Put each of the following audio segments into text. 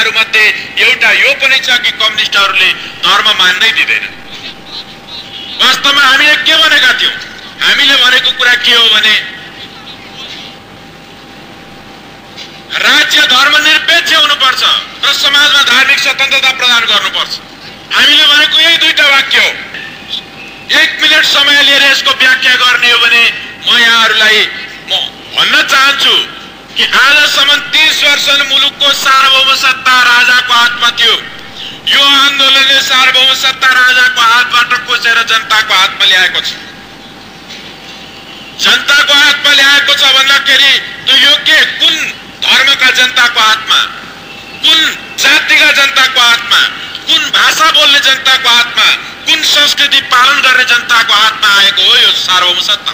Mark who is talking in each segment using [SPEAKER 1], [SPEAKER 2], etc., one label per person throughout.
[SPEAKER 1] कुराहरू मध्ये एउटा यो पनि छ कि कम्युनिस्टहरूले धर्म मान्नै दिँदैन। वास्तवमा हामीले के भनेका थियौं? हामीले भनेको कुरा के हो भने राज्य धर्मनिरपेक्ष हुनुपर्छ र समाजमा धार्मिक स्वतन्त्रता प्रदान गर्नुपर्छ। हामीले भनेको यही दुईटा वाक्य हो। 1 मिनेट समय लिएर यसको व्याख्या गर्ने हो भने म यहाँहरूलाई भन्न चाहन्छु कि आजसम्म 30 वर्ष मुलुकको सार्वभौम सत्ता राजाको हातमा थियो। यो आन्दोलनले सार्वभौम सत्ता राजाको हातबाट खोसेर जनताको हातमा ल्याएको छ। जनताको हातमा ल्याएको छ भन्दाखेरि त्यो यो के कुन धर्मका जनताको हातमा, कुन जातिका जनताको हातमा, कुन भाषा बोल्ने जनताको हातमा, कुन संस्कृति पालन गर्ने जनताको हातमा आएको हो यो सार्वभौम सत्ता।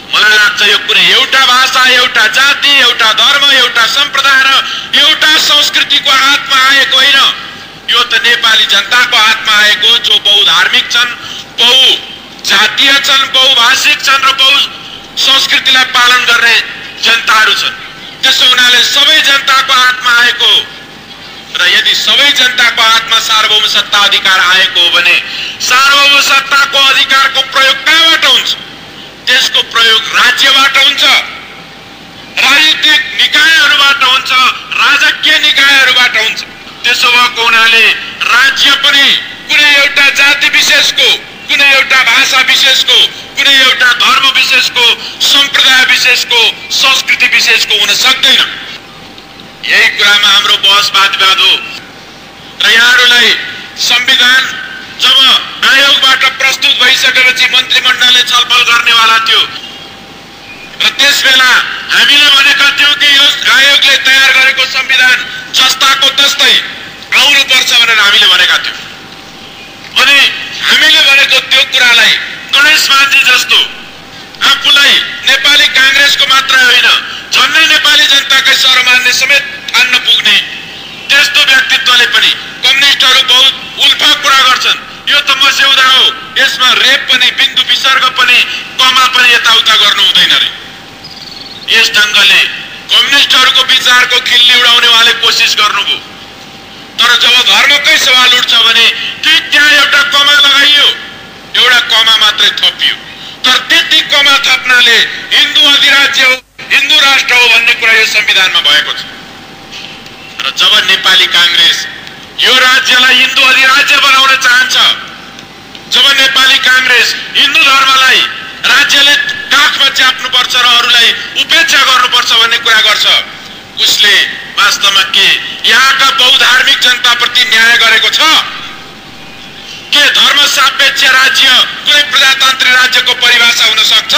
[SPEAKER 1] मलाई लाग्छ यो कुनै एउटा भाषा, एउटा जाति, एउटा धर्म, एउटा सम्प्रदाय र एउटा संस्कृतिको हातमा आएको होइन। यो त नेपाली जनताको हातमा आएको, जो बहुधार्मिक छन्, बहुजातीय छन्, बहुभाषिक छन् र बहु संस्कृतिलाई पालन गर्ने जनताहरू छन्। त्यसो हुनाले सबै जनताको हातमा आएको र यदि सबै जनताको हातमा सार्वभौम सत्ता अधिकार आएको हो भने सार्वभौम सत्ताको अधिकारको प्रयोग कहाँबाट हुन्छ? त्यसको प्रयोग राज्यबाट हुन्छ, राजनीतिक निकायहरूबाट हुन्छ, राजकीय निकायहरूबाट हुन्छ। त्यसो भएको हुनाले राज्य पनि कुनै एउटा जाति विशेषको, कुनै एउटा भाषा विशेषको, कुनै एउटा धर्म विशेषको, सम्प्रदाय विशेषको, संस्कृति विशेषको हुन सक्दैन। यही कुरामा हाम्रो बहस वाद हो र यहाँहरूलाई संविधान जब आयोगबाट प्रस्तुत भइसकेपछि मन्त्रीमण्डलले छलफल गर्नेवाला थियो र त्यसबेला हामीले भनेका थियौं कि यो आयोगले तयार गरेको संविधान जस्ताको तस्तै आउनुपर्छ भनेर हामीले भनेका थियौं। अनि हामीले भनेको त्यो कुरालाई गणेश मानजी जस्तो आफूलाई नेपाली कांग्रेसको मात्र होइन झन्डै नेपाली जनताकै सर्वमान्य समेत ठान्न पुग्ने त्यस्तो व्यक्तित्वले पनि कम्युनिस्टहरू बहुत उल्फा कुरा गर्छन्। यो त मस्यौदा हो, यसमा रेप पनि, बिन्दु विसर्ग पनि, कमा पनि यताउता गर्नु हुँदैन रे। यस ढंगले कम्युनिस्टहरूको विचारको खिल्ली उडाउनेवाले कोसिस गर्नुभयो। तर जब धर्मकै सवाल उठ्छ भने ठिक त्यहाँ एउटा कमा लगाइयो, एउटा कमा मात्रै थपियो। तर त्यति कमा थप्नाले हिन्दू अधिराज्य हो, हिन्दू राष्ट्र हो भन्ने कुरा यो संविधानमा भएको छ। र जब नेपाली कांग्रेस यो राज्यलाई हिन्दू अधिराज्य बनाउन चाहन्छ, जब नेपाली कांग्रेस हिन्दू धर्मलाई राज्यले काखमा च्याप्नुपर्छ र अरूलाई उपेक्षा गर्नुपर्छ भन्ने कुरा गर्छ, उसले वास्तवमा के यहाँका बहुधार्मिक जनताप्रति न्याय गरेको छ? के धर्म सापेक्ष राज्य कुनै प्रजातान्त्रिक राज्यको परिभाषा हुन सक्छ?